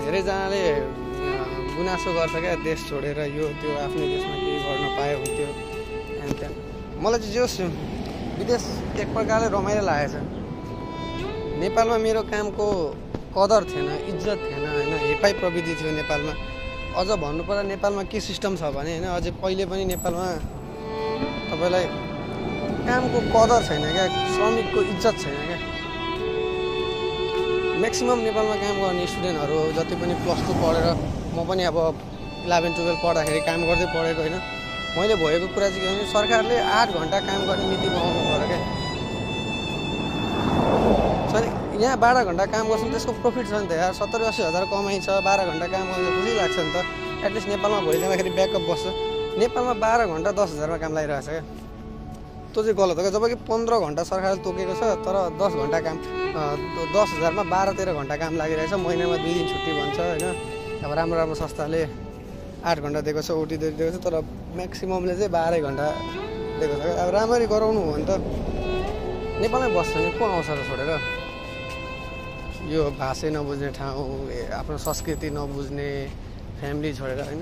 धेरैजनाले गुनासो गर्छ क्या देश छोडेर यो त्यो आफ्नै देशमा केही गर्न पाए हुन्थ्यो एन्ड त्यहाँ मलाई चाहिँ जोस् विदेश एक प्रकारले रमाइलो लागेको छ। नेपालमा मेरो कामको कदर थिएन, इज्जत थिएन होइन, हेपाइ प्रविधि थियो नेपालमा। अझ भन्नुपर्दा नेपालमा के सिस्टम छ भने होइन, अझै पहिले पनि नेपालमा तपाईँलाई कामको कदर छैन क्या, श्रमिकको इज्जत छैन क्या। म्याक्सिमम् नेपालमा काम गर्ने स्टुडेन्टहरू जति पनि +2 पढेर, म पनि अब 11-12 पढ्दाखेरि काम गर्दै पढेको होइन, मैले भएको कुरा चाहिँ के भने सरकारले 8 घन्टा काम गर्ने नीति बनाउनु पर्यो क्या। यहाँ 12 घन्टा काम गर्छ त्यसको प्रफिट छ नि त यार, 70-80 हजार कमाइ छ, 12 घन्टा काम गर्दा खुसी लाग्छ नि त। एटलिस्ट नेपालमा भोलि जाँदाखेरि ब्याकअप बस्छ। नेपालमा 12 घन्टा 10 हजारमा काम लागिरहेको छ क्या, त्यो चाहिँ गलत हो क्या। जब कि 15 घन्टा सरकारले तोकेको छ तर 10 घन्टा काम 10 हजारमा 12-13 घन्टा काम लागिरहेछ, महिनामा 2 दिन छुट्टी भन्छ होइन। अब राम्रो राम्रो संस्थाले 8 घन्टा दिएको छ, ओटी दिएको छ, तर म्याक्सिममले चाहिँ 12 घन्टा दिएको छ क्या। अब राम्ररी गराउनु हो भने त नेपालमै बस्छ नि, को आउँछ र छोडेर। यो भाषै नबुझ्ने ठाउँ, आफ्नो संस्कृति नबुझ्ने, फ्यामिली छोडेर होइन।